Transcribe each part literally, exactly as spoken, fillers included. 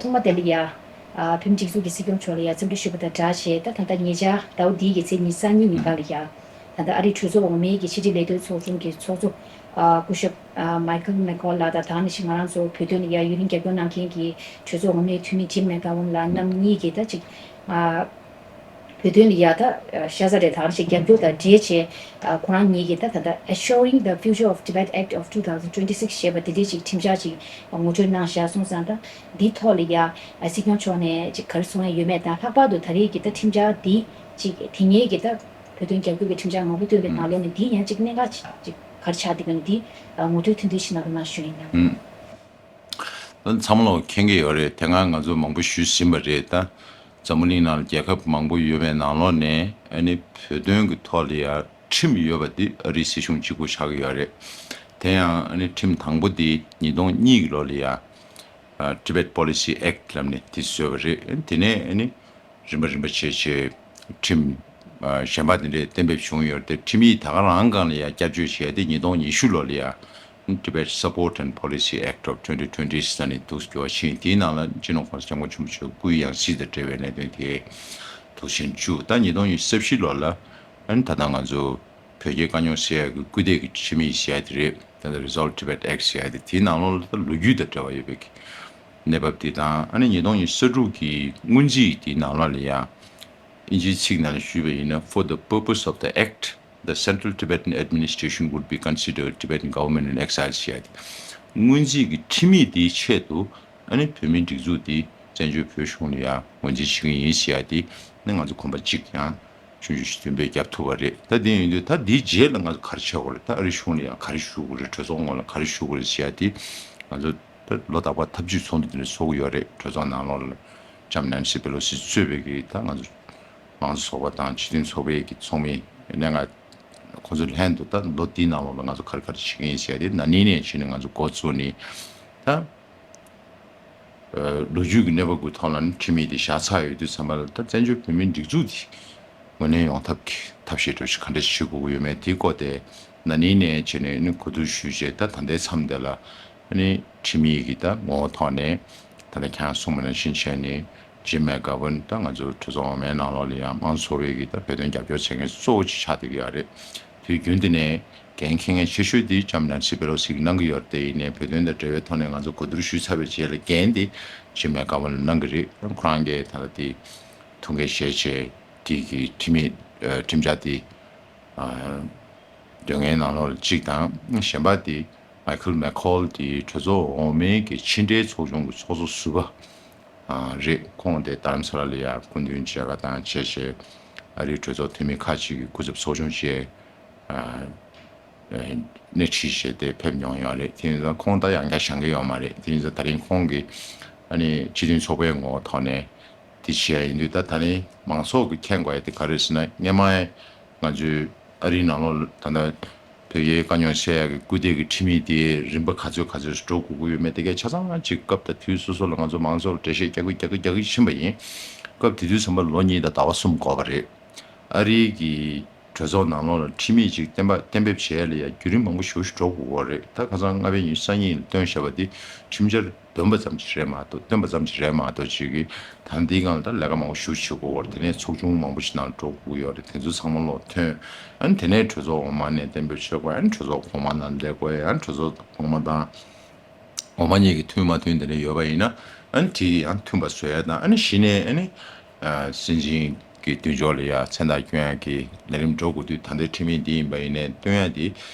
ཐོག་མ་དེ་ལ་ཡ། ཨ། བོད་མི་སྒྲིག་འཛུགས་ཀྱི་སྲིད་སྐྱོང་མཆོག་ལ་ཡ་འཚམས་འདྲི་ཞུས་པ་དང་སྦྲགས་བྱས། ད་ད་ལྟ་ཉེ་ཆར་ཟླ་བ་འདིའི་གི་ཚེས་ཉི་ཤུ་རྩ་གཉིས་ཉིན་ཀ་ལ་ཡ། ད་ལྟ་ཨ་རིའི་གྲོས་ཚོགས་འོག་མའི་གི་ཕྱི་དྲིལ་ལས་དོན་ཚོགས་ཆུང་གི་ཚོགས་གཙོ། ཨ། སྐུ་ཞབས། ཨ། མའི་ཁལ་མེ་ཁོལ་ལགས་དང་། ད་ནི་ཞིག་ང་རང་ཚོ་བོད་དོན་ལ་ཡ་ཡུན་རིང་རྒྱབ་སྐྱོར་གནང་མཁན་གྱི་གྲོས་ཚོགས་འོག་མའི་འཐུས་མི་ཇིམ་མེག་གྷོ་ཝན་ལགས་རྣམ་གཉིས་ཀྱིས་ད་ཅིག་ཨ། བོད་དོན་ལ་ཡ་ད་ཤ་ཚ་རེད། ད་ཞིག་རྒྱབ་སྐྱོར་དང་འབྲེལ་བྱས། ཨ། ཁོ་རང་གཉིས་ཀྱིས་ད་ད་ལྟ་Assuring the Future of Tibet Act of two thousand twenty-six ཞེས་པ་དེ་འདྲའི་ཅིག་ཁྲིམས་འཆར་ཅིག་ངོ་སྤྲོད་གནང་བཞག་སོང་ཙང་། ད་འདིའི་ཐོག་ལ་ཡ་སྲིད་སྐྱོང་མཆོག་ནས་ཅིག་ག་རེ་གསུང་ཡ་ཡོད་མེད་དང་། ལྷག་པར་དུ་ད་རེས་ཀྱི་ད་ཁྲིམས་འཆར་འདི་ཅིག་དེ་སྔའི་གི་ད་བོད་དོན་རྒྱབ་སྐྱོར་གྱི་ཁྲིམས་འཆར་མང་པོ་བཏོན་པའི་ནང་ལོགས་ནས་འདི་ཡང་ཅིག་གནད་འགག་ཅིག་ག་རེ་ཆགས་འདུག་ག་འདི་ངོ་སྤྲོད་ཐུང་ཐུང་ཞིག་གནང་རོགས་གནང་ཞུ་ཡིན། ད་ཚང་མ་ལ་མཁྱེན་གྱི་ཡོད་རེད། དེ་སྔ་ང་ཚོ་མང་པོ་ཞུས་ཟིན་པ་རེད། ད་འཛམ་བུ་གླིང་ནང་ལ་རྒྱལ་ཁབ་མང་པོ་ཡོད་པའི་ནང་ལོགས་ནས་ཨ་ནི་བོད་དོན་གྱི་ཐོག་ལ་ཡ་ཁྲིམས་ཡོད་པ་འདི་ཨ་རིའི་སྲིད་གཞུང་གཅིག་པུ་ཆགས་ཀྱི་ཡོད་རེད། དེ་ཡང་ཨ་ནི་ཁྲིམས་དང་པོ་འདི་ཉིས་སྟོང་གཉིས་ཀྱི་ལོ་ལ་ཡ། ཨ། Tibet Policy Act ལབ་ནས་དེ་བཟོས་པ་རེད། དེ་ནས་ཨ་ནི་རིམ་པ་རིམ་པ་བྱས་བྱས་ཁྲིམས། ཨ། གཞན་པ་དེ་འདྲས་གཏན་འབེབས་བྱུང་ཡོད་རེད། དེ་ཁྲིམས་ཡིག་ད་ག་རང་སྒང་ལ་ཡ་བསྐྱར་བཅོས་བྱས་ཏེ་ཉིས་སྟོང་ཉི་ཤུ་ལོ་ལ་ཡ། Tibet Support and Policy Act of twenty twenty ཟེར་ནས་འདུག་སྐྱོར་བ་ཕྱིན། དེའི་ནང་ལ་སྤྱི་ནོར་༸གོང་ས་༸སྐྱབས་མགོན་ཆེན་པོ་མཆོག་སྐུའི་ཡང་སྲིད་དང་འབྲེལ་བའི་གནད་དོན་དེ་དོགས་ཟོན་བཅུག་ད་ཉིས་སྟོང་ཉི་ཤུ་རྩ་བཞི་ལོ་ལ་ཨ་ནི་ད་ལྟ་ང་ཚོ་བོད་རྒྱའི་དཀའ་རྙོག་སེལ་ཡག་གི་སྐུལ་འདེད་ཀྱི་ཁྲིམས་ཡིག་ཟེར་ཡ་དེ་རེད། ད་ལྟ་Resolve Tibet Act ཟེར་ཡ་དེ། དེའི་ནང་ལོགས་ལ་ད་ལོ་རྒྱུས་དང་འབྲེལ་བ་ཡོད་པའི་གནས་བབ་དེ་དང་། ཨ་ནི་ཉིས་སྟོང་ཉི་ཤུ་རྩ་དྲུག་གི་སྔོན་རྩིས་དེའི་ནང་ལོགས་ལ་ཡ། ཨིན་ཇིའི་ཚིག་ནང་ལ་ཞུས་པ་ཡིན་ན། For the purpose of the Act, the Central Tibetan Administration would be considered Tibetan Government in Exile ཟེར་ཡ་དེ། སྔོན་རྩིས་ཀྱི་ཁྲིམས་ཡིག་དེའི་ཆེད་དུ་ཨ་ནི་བོད་མིའི་སྒྲིག་འཛུགས་དེ་བཙན་བྱོལ་བོད་གཞུང་ལ་ཡ་ངོས་འཛིན་བྱེད་ཀྱི་ཡིན་ཟེར་ཡ་དེ་ནི་ང་ཚོ་གོམ་པ་གཅིག་ཡང་ཆུང་ཆུང་ཞིག་མདུན་སྤོས་བརྒྱབ་ཐུབ་པ་རེད། ད་དེ་ཡིན་དུས་ད་འདིའི་རྗེས་ལ་ང་ཚོ་ག་རེ་བྱེད་དགོས་རེད། ད་ཨ་རི་གཞུང་ལ་ཡང་ག་རེ་ཞུ་དགོས་རེད། གྲོས་ཚོགས་ངོས་ལ་ག་རེ་ཞུ་དགོས་རེད་ཟེར་ཡ་དེ་ང་ཚོ་ད་ལོ་རྟག་པར་འཐབ་ཇུས་ཚོགས་འདུ་དེ་འདྲ་ཚོགས་ཀྱི་ཡོད་རེད། གྲོས་ཚོགས་ནང་ལོགས་ལ་ལྕམ་ནན་སི་པེ་ལོ་སི་གཙོས་པའི་གི་ད་ང་ཚོ་མང་གཙོ་ཚོགས་པ་དང་སྤྱི་མཐུན་ཚོགས་པའི་གི་ཚོགས་མི་གནད་འགག་ཁོང་ཚོའི་ལྷན་དུ་ད་ལོ་འདིའི་ནང་ལོགས་ལ་ང་ཚོ་ག་རེ་ག་རེ་བྱེད་ཀྱི་ཡིན་ཟེར་ཡ་དེ་ན་ནིང་ནས་བྱས་ནས་ང་ཚོ་འགོ་བཙུགས་ནས་ད། ལོ་རྒྱུས་ཀྱི་གནས་བབ་ཀྱི་ཐོག་ལ་ནི་ཁྲིམས་ཡིག་དེ་བཞག་ཚར་ཡོད་དུས་ཙམ་པ་ལ། ད་བཙན་བྱོལ་བོད་མིའི་སྒྲིག་འཛུགས་དེ་ངོས་ལེན་ཡོང་ཐབས་ཀྱི་ཐབས་ཤེས་འདྲ་ཞིག་ག་འདྲ་ཞིག་བྱེད་དགོས་ཀྱི་ཡོད་མེད་དེའི་སྐོར་དེ་ན་ནིང་ནས་བྱས་ནས་ནི་གོ་བསྡུར་ཞུས་རྗེས། ད་ད་ལྟའི་མཚམས་དེ་ལ་ནི་ཁྲིམས་ཡིག་གི་ད་ངོ་བོ་ཐོག་ནས་ད་ལྟ་ཁྱེད་རང་གསུངས་པ་ནང་བཞིན་བྱས་ནས་ཇིམ་མེག་གྷོ་ཝན་ད་ང་ཚོ་གྲོས་ཚོགས་འོག་མའི་ནང་ལོགས་ལ་ཡང་དམངས་གཙོ་བའི་གི་ད་བོད་དོན་རྒྱབ་སྐྱོར་བྱེད་མཁན་གཙོ་བོ་ཅིག་ཆགས་བསྡད་ཀྱི་ཡོད་རེད། དུས་རྒྱུན་དུ་ནས་འགན་འཁྱེར་མཁན་ཆེ་ཤོས་དེ་ལྕམ་ནན་སི་པེ་ལོ་སི་གིས་གནང་གི་ཡོད་རེད། དེ་ཡིན་ནའི་བོད་དོན་དང་འབྲེལ་བའི་ཐོག་ནས་ང་ཚོ་གོ་བསྡུར་ཞུས་ཚར་བའི་རྗེས་ལ་འགན་དེ་ཇིམ་མེག་གྷོ་ཝན་ལ་གནང་གི་རེད། ཁོ་རང་གིས་ད་ལྟ་དེ་ཐུགས་འགན་བཞེས་བྱས་དེ་གི་ཁྲིམས་ཡིག་ཁྲིམས་འཆར་དེ་འདོན་མཁན་ནང་ལོགས་ལ་གཅིག་དང་། གཞན་པ་དེ་མའི་ཁལ་མེ་ཁོལ་དེ་གྲོས་ཚོགས་འོག་མའི་གི་ཕྱི་འབྲེལ་ཚོགས་ཆུང་གི་ཚོགས་གཙོ་ཟུར་པ་རེད། ཁོང་དེ་རྡ་རམ་ས་ལ་ལ་ཡ་སྐུ་མདུན་མཇལ་ཁ་དང་བྱས་བྱས། ཨ་རིའི་གྲོས་ཚོགས་འཐུས་མི་ཁག་ཅིག་གི་སྐུ་ཚབ་ཚོགས་ཆུང་བཅས་སྣེ་ཁྲིད་བྱས་ཏེ་ཕེབས་མྱོང་ཡོད་རེད། དེ་ཡིན་ཙང་ཁོང་ད་ཡང་བསྐྱར་བཞེངས་ཀྱི་ཡོད་མ་རེད། དེ་ཡིན་ཙང་ད་རིང་ཁོང་གིས་ཨ་ནི་སྤྱི་མཐུན་ཚོགས་པའི་ངོ་བོ་ཐོག་ནས་དེ་བྱས་ཡིན་དུས། ད་ད་རིང་མང་ཚོགས་ཀྱིས་མཁྱེན་དགོས་ཡ་དེ་ག་རེ་རེད་ཟེར་ན། སྔོན་མ་ང་ཚོའི་ཨ་རིའི་ནང་ལོགས་ད་ལྟ་བོད་རྒྱའི་དཀའ་རྙོག་སེལ་ཡག་གི་སྐུལ་འདེད་ཀྱི་ཁྲིམས་ཡིག་དེ་རིམ་པ་ག་ཚོད་ག་ཚོད་འགྲོ་དགོས་ཀྱི་ཡོད་མེད་དེ་གའི་ཆ་ཚང་ཅིག་སྐབས་དང་དུས་སོ་སོ་ལ་ང་ཚོ་མང་ཚོགས་ལ་འགྲེལ་བཤད་རྒྱག་གི་རྒྱག་གི་རྒྱག་གི་ཕྱིན་པ་ཡིན། སྐབས་དེ་དུས་ཙམ་པ་ལོ་གཉིས་དང་ཟླ་བ་གསུམ་འགོར་བ་རེད། ཨ་རིའི་གི་གྲོས་ཚོགས་ནང་ལོགས་ལ་ཁྲིམས་ཡིག་ཅིག་གཏན་པ་གཏན་འབེབས་བྱས་ལ་ཡ་བརྒྱུད་རིམ་མང་པོ་ཞེ་པོ་ཞིག་འགྲོ་དགོས་ཀྱི་ཡོད་རེད། ད་ཁ་སང་ལྔ་པའི་ཉི་ཤུ་རྩ་གཉིས་ལ་བཏོན་བཞག་པ་དེ་ཁྲིམས་འཆར་འདོན་པ་ཙམ་ཞིག་རེད་མ་གཏོགས། བཏོན་པ་ཙམ་ཞིག་རེད་མ་གཏོགས་ཅིག་གིས་ད་འདིའི་སྒང་ལ་ད་ལས་ཀ་མང་པོ་ཞེ་པོ་བྱེད་དགོས་ཀྱི་ཡོད་རེད། དེ་ནས་ཚོགས་ཆུང་མང་པོ་ཞིག་ནང་འགྲོ་དགོས་ཀྱི་ཡོད་རེད། དེ་ཚོ་ཚང་མ་ལོག་ཐོན། ཨ་ནི་དེ་ནས་གྲོས་ཚོགས་འོག་མ་ནས་གཏན་འབེབས་བྱེད་དགོས། ཨ་ནི་གྲོས་ཚོགས་གོང་མ་ནང་སླེབས་དགོས། ཨ་ནི་གྲོས་ཚོགས་གོང་མ་དང་འོག་མ་གཉིས་ཀྱི་མཐུན་མ་མཐུན་དེ་འདྲ་ཡོད་པ་ཡིན་ན། ཨ་ནི་དེ་ཡང་མཐུན་པ་བཟོ་ཡ་དང་། ཨ་ནི་གཞི་ནས་ཨ་ནི་ཨ་སྲིད་འཛིན་གྱི་མདུན་ཅོག་ལ་ཡ་མཚན་རྟགས་བསྐྱོན་ཡ་གི་ལས་རིམ་འགྲོ་དགོས་དུས། ད་ལྟའི་ཁྲིམས་ཡིག་འདི་ཡིན་པ་ཡིན་ནའི་བཏོན་ཡ་དེ་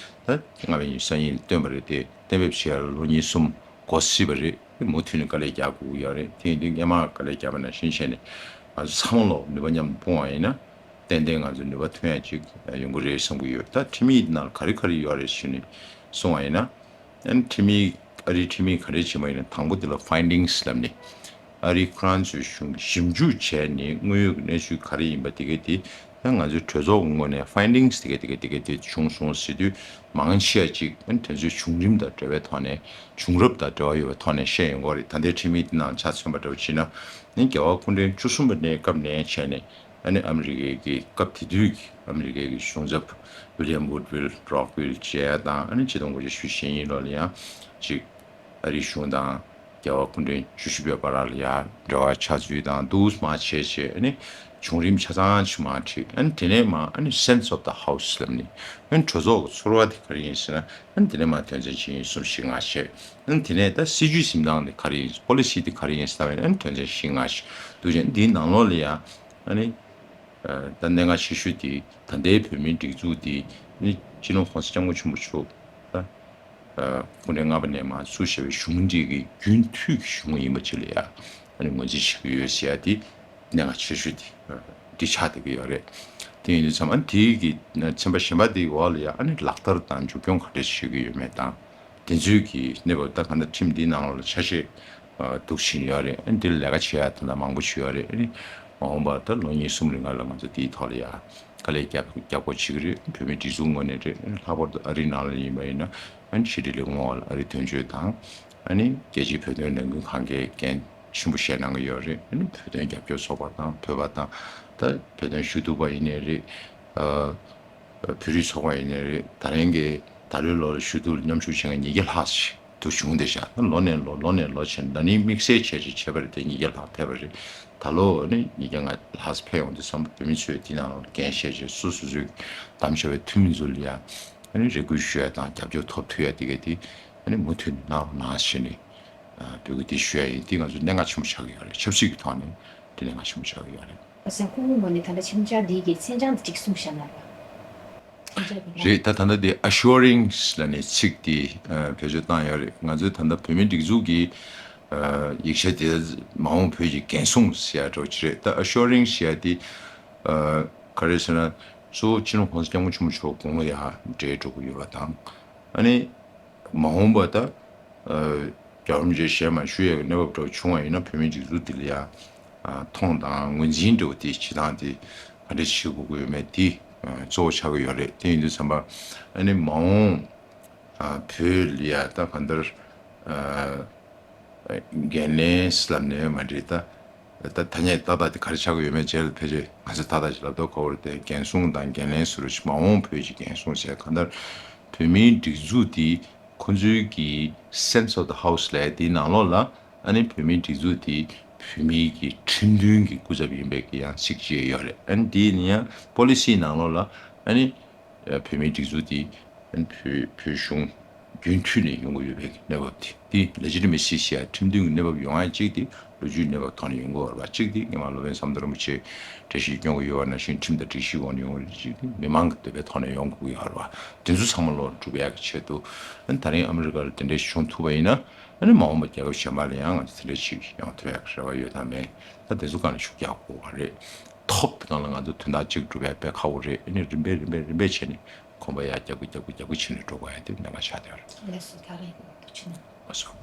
ད་ལྔ་པའི་ཉི་ཤུ་རྩ་གཉིས་ལ་བཏོན་པ་རེད་དེ། གཏན་འབེབས་བྱས་ལ་ལོ་གཉིས་གསུམ་འགོར་སྲིད་པ་རེད། མུ་མཐུད་ནས་དཀའ་ལས་རྒྱག་དགོས་ཀྱི་ཡོད་རེད། དེ་ཡིན་དུས་སྔོན་མ་དཀའ་ལས་བརྒྱབ་པ་ནང་བཞིན་བྱས་ནས་ང་ཚོ་ཚང་མ་ལོག་ནུས་པ་མཉམ་དུ་སྤུངས་པ་ཡིན་ན། ཏན་ཏན་ང་ཚོ་ནུས་པ་ཐོན་ཡ་ཅིག་ཡོང་གི་རེད་བསམ་གྱི་ཡོད། ད་ཁྲིམས་ཡིག་ནང་ག་རེ་ག་རེ་ཡོད་རེད་ཞུས་ནས་གསུངས་པ་ཡིན་ན། ཨ་ནི་ཁྲིམས་ཡིག་ཨ་རིའི་ཁྲིམས་ཡིག་ག་རེ་བྱེད་པ་ཡིན་ན། དང་པོ་དེ་ལ་ཕའིན་ཌིང་སི་ལབ་ནས། ཨ་རིའི་ཁོ་རང་ཚོའི་གཞུང་གིས་ཞིབ་འཇུག་བྱས་ནས་དངོས་ཡོད་ཀྱི་གནས་ཚུལ་ག་རེ་ཡིན་པ་དེ་གའི་དེ། ད་ང་ཚོའི་གྲོས་ཚོགས་ཀྱི་ངོས་ནས་ཕའིན་ཌིང་སི་དེ་གའི་དེ་གའི་དེ་གའི་དེ་བྱུང་སོང་ཟེར་དུས། མང་ཆེ་བ་ཅིག་ཨ་ནི་དེ་ཚོའི་བྱུང་རིམ་དང་འབྲེལ་བའི་ཐོག་ནས། བྱུང་རབས་དང་འབྲེལ་བ་ཡོད་པའི་ཐོག་ནས་བཤད་ཡོང་གི་རེད། ད་ལྟའི་ཁྲིམས་ཡིག་དེ་ནང་ཆ་མཚོན་པ་འདྲ་བོ་བྱས་ན། ཨ་ནི་རྒྱལ་བ་སྐུ་ཕྲེང་བཅུ་གསུམ་པ་ནས་སྐབས་ནས་བྱས་ནས། ཨ་ནི་ཨ་མི་རི་ཀའི་གི་སྐབས་དེ་དུས་ཀྱི་ཨ་མི་རི་ཀའི་གི་གཞུང་ཚབ་ཝི་ལི་ཡམ་ཝུཌ་ཝིལ་རོག་ཝིལ་བྱས་དང་། ཨ་ནི་ཆིག་སྟོང་དགུ་བརྒྱ་བཞི་བཅུ་ཞེ་གཉིས་ལོ་ལ་ཡང་ཅིག་ཨ་རིའི་གཞུང་དང་ རྒྱལ་བ་སྐུ་ཕྲེང་བཅུ་བཞི་པའི་བར་ལ་ཡ་འབྲེལ་བ་ཆགས་ཚུལ་དང་འདུག་མ་བྱས་བྱས་ཨ་ནི་བྱུང་རིམ་ཆ་ཚང་ཅིག་མར་ཁྲིད། ཨ་ནི་དེ་ནས་མར་ཨ་ནི་sense of the house ལབ་ནི་ཨ་ནི་གྲོས་ཚོགས་ཀྱི་ཚོར་བ་དེ་ག་རེ་ཡིན་ཟེར་ན། ཨ་ནི་དེ་ནས་མར་དོན་ཚན་བཞི་གསུམ་བཞི་ལྔ་བྱས། ཨ་ནི་དེ་ནས་ད་སྲིད་ཇུས་འཛིན་སྟངས་དེ་ག་རེ་ཡིན། policy དེ་ག་རེ་ཡིན་ཟེར་བ་ཡིན་ན། ཨ་ནི་དོན་ཚན་བཞི་ལྔ་བཞི་འདུག་ཅེ་འདིའི་ནང་ལོགས་ལ་ཡ་ཨ་ནི་ད་གནད་འགག་ཆེ་ཤོས་དེ་ད་ལྟའི་བོད་མིའི་སྒྲིག་འཛུགས་དེ་ནི་སྤྱི་ནོར་༸གོང་ས་༸སྐྱབས་མགོན་ཆེན་པོ་མཆོག་ད་སྐུ་ཕྲེང་ལྔ་པ་ནས་མར་བཙུགས་བཞག་པའི་གཞུང་འདི་གི་རྒྱུན་མཐུད་ཀྱི་གཞུང་ཡིན་པ་ཅིག་ལ་ཡ་ཨ་ནི་ངོས་འཛིན་བྱེད་ཀྱི་ཡོད་ཟེར་ཡ་དེ་གནད་འགག་ཆེ་ཤོས་དེ་འདི་ཆགས་བསྡད་ཀྱི་ཡོད་རེད། དེ་ཡིན་དུས་ཙམ་ཨ་ནི་དེའི་གི་ཚན་པ་གཞན་པ་དེའི་འོག་ལ་ཡ་ཨ་ནི་ལག་བསྟར་དང་མཇུག་སྐྱོང་ག་འདྲས་བྱེད་ཀྱི་ཡོད་མེད་དང་། དེ་ཚོའི་གི་གནས་བབ་ད་གང་ལྟར་ཁྲིམས་འདིའི་ནང་ལོགས་ལ་ཆ་ཤས་འདུག་ཕྱིན་ཡོད་རེད། ཨ་ནི་འདིར་ལས་ཀ་བྱེད་ཡ་ད་ལྟ་མང་པོ་ཞིག་ཡོད་རེད། ཨ་ནི་མ་འོངས་པ་ད་ལོ་གཉིས་གསུམ་རིང་ལ་ང་ཚོ་དེའི་ཐོག་ལ་ཡ་དཀའ་ལས་རྒྱབ་རྒྱབ་སྐྱོར་བྱེད་ཀྱི་རེད། བོད་མིའི་སྒྲིག་འཛུགས་ངོས་ནས་རེད། ཨ་ནི་ལྷག་པར་དུ་ཨ་རིའི་ནང་ལ་ཡིན་པ་ཡིན་ན་ཨ་ནི་ཕྱི་དྲིལ་ལས་ཁུངས་འོག་ལ་ཨ་རིའི་དོན་གཅོད་དང་། ཨ་ནི་རྒྱལ་སྤྱིའི་བོད་དོན་ལས་འགུལ་ཁང་གིས་འགན་ཆེན་པོ་བཞེས་གནང་གི་ཡོད་རེད། ཨ་ནི་བོད་དོན་རྒྱབ་སྐྱོར་ཚོགས་པ་དང་བོད་པ་དང་། ད་བོད་དོན་ཞུ་གཏུག་པ་ཡིན་ནའི་རེད། ཨ། བོད་རིགས་ཚོགས་པ་ཡིན་ནའི་རེད། ད་རིང་གི་ད་ལོའི་ལོ་ལ་ཞུ་གཏུག་ལ་མཉམ་ཞུགས་བྱེད་མཁན་ཉིས་བརྒྱ་ལྷག་ཞིག་ཏུ་བྱུང་བསྡད་ཤག་ལོ་ནས་ལོ་ལོ་ནས་ལོ་བྱས་ནས་ད་ནི་དམིགས་བསལ་བྱས་བྱས་བྱས་པ་རེད་དེ་ཉིས་བརྒྱ་ལྷག་ཕེབས་པ་རེད། ད་ལོ་ནི་ཉིས་བརྒྱ་ལྔ་ལྷག་ཕེབས་ཡོང་དུས་ཙམ་བོད་མི་ཚོས་དེ་ནང་ལ་འགན་བཞེས་བྱས་སོ་སོ་སོའི་གདམ་བྱ་བའི་འཐུས་མི་ཚོ་ལ་ཡང་ཨ་ནི་རེ་སྐུལ་ཞུ་ཡ་དང་རྒྱབ་སྐྱོར་ཐོབ་ཐུབ་ཡ་དེ་ག་དེ་ཨ་ནི་མུ་མཐུད་ནས་གནང་རོགས་གནང་ཞེས་ནས་འབོད་སྐུལ་དེ་ཞུ་ཡ་ཡིན། དེ་ང་ཚོ་གནད་འགག་ཆེན་པོ་ཆགས་ཀྱི་ཡོད་རེད། ཆབ་སྲིད་ཀྱི་ཐོག་ནས་དེ་གནད་འགག་ཆེན་པོ་ཆགས་ཀྱི་ཡོད་རེད། ཨ་ཟེར་ཁོང་གི་ངོས་ནས་ད་ལྟ་ཁྲིམས་འཆར་འདི་གི་མཚན་བྱང་དེ་ཅིག་གསུངས་བཞག་ན་ར། ཁྲིམས་འཆར་འདི་ལ། རེད། ད་ད་ལྟ་དེ་assurance ལབ་ནས་ཚིག་དེ་ཨ་བེད་སྤྱོད་བཏང་ཡོད་རེད། ང་ཚོས་ད་ལྟ་བོད་མིའི་སྒྲིག་འཛུགས་ཀྱི་ཨ་ཡིག་ཆ་དེ་མ་འོངས་བོད་ཀྱི་འགན་སྲུང་ཟེར་ཡ་འདྲ་བོ་ཅིག་རེད། ད་assurance ཟེར་ཡ་དེ་ཨ་ག་རེ་ཟེར་ན། གཙོ་བོ་སྤྱི་ནོར་༸གོང་ས་༸སྐྱབས་མགོན་ཆེན་པོ་མཆོག་དགུང་ལོ་ཡར་བགྲེས་འགྲོ་གི་ཡོད་པ་དང་། ཨ་ནི། མ་འོངས་པ་ད། རྒྱལ་བ་རིན་པོ་ཆེ་ཞལ་མ་བཞུགས་ཡག་གི་གནས་བབ་འདྲ་བོ་བྱུང་བ་ཡིན་ན་བོད་མིའི་སྒྲིག་འཛུགས་འདི་ལ་ཡང་མཐོང་དང་ངོས་འཛིན་འདྲ་བོ་དེ་བྱེད་སྟངས་དེ་ག་འདྲ་བྱེད་དགོས་ཀྱི་ཡོད་མེད་དེ་གཙོ་བོ་ཆགས་ཀྱི་ཡོད་རེད། དེ་ཡིན་དུས་ཙམ་པ་ཨ་ནི་མ་འོངས་བོད་ལ་ཡ་ད་ག་འདྲ་འགན་ལེན་ལབ་ནས་མ་འགྲིག་ད། ད་ཐ་སྙད་ཏག་ཏག་དེ་ག་རེ་ཆགས་ཀྱི་ཡོད་མེད་རྗེས་ལ་ཕལ་ཆེར་ང་ཚོས་ཏག་ཏག་ཅིག་ལབ་ཐུབ་ཀྱི་རེད་དེ། འགན་སྲུང་དང་འགན་ལེན་ཟེར་རོ་ཞིག་མ་འོངས་བོད་ཀྱི་འགན་སྲུང་ཟེར་གང་ལྟར་བོད་མིའི་སྒྲིག་འཛུགས་དེ་ཁོ་ཚོའི་གི་sense of the house ལབ་དེའི་ནང་ལོགས་ལ་ཨ་ནི་བོད་མིའི་སྒྲིག་འཛུགས་དེ་བོད་མིའི་གི་ཁྲིམས་མཐུན་གྱི་སྐུ་ཚབ་ཡིན་པའི་གི་ཡང་ཚིག་ཅིག་ཡོད་རེད། ཨ་ནི་དེའི་ནི་ཡང་policy ནང་ལོགས་ལ་ཨ་ནི། བོད་མིའི་སྒྲིག་འཛུགས་དེ་བོད་བོད་གཞུང་རྒྱུན་མཐུད་ནས་ཡོང་གི་ཡོད་པའི་གནས་བབ་དེ་དེ་legitimacy ཟེར་ཡ་ཁྲིམས་མཐུན་གྱི་གནས་བབ་ཡོང་ཡ་གཅིག་དེ་ལོ་རྒྱུས་གནས་བབ་ཐོག་ནས་ཡོང་གི་ཡོད་པ་གཅིག་དེ་སྔོན་མ་སློབ་དཔོན་ཟམ་གདོང་རིན་པོ་ཆེ་བཀྲ་ཤིས་སྐྱོང་གི་ཡོད་པ་ནང་བཞིན་ཁྲིམས་དང་སྒྲིག་གཞིའི་འོག་ནས་ཡོང་གི་རེད། གཅིག་དེ་མི་མང་གི་འདོད་པའི་ཐོག་ནས་ཡོང་དགོས་ཀྱི་ཡོད་རེད་བ། དེ་ཚོ་ཚང་མ་ལོག་སྒྲུབ་ཡ་གི་ཆེད་དུ་ད་རིང་ཨ་མི་རི་ཀ་ལ་དེ་འདྲས་ཤིག་བྱུང་ཐུབ་པ་ཡིན་ན་ཨ་ནི་མ་འོངས་པ་རྒྱལ་ཁབ་གཞན་པ་ལ་ཡང་ང་ཚོ་དེ་འདྲས་ཤིག་ཡོང་ཐུབ་ཡ་གི་རེ་བ་ཡོད་དམ་མེད། ད་དེ་ཚོ་སྒང་ལ་ཤུགས་རྒྱག་དགོས་པ་རེད། ཐོབ་དེ་སྒང་ལ་ང་ཚོ་དོན་དག་གཅིག་སྒྲུབ་ཡ་དཔེ་ཁག་པོ་རེད། ཨ་ནི་རིམ་པས་རིམ་པས་རིམ་པས་བྱས་ནས་གོམ་པ་ཡར་རྒྱག་དགོས་རྒྱག་དགོས་རྒྱག་དགོས་བྱས་ནས་འགྲོ་དགོས་ཡ་དེ་གནད་འགག་ཆགས་བསྡད་ཡོད་རེད། ལགས་སོ། ད་རེས་ཐུགས་རྗེ་ཆེ་གནང་། ལགས་སོ།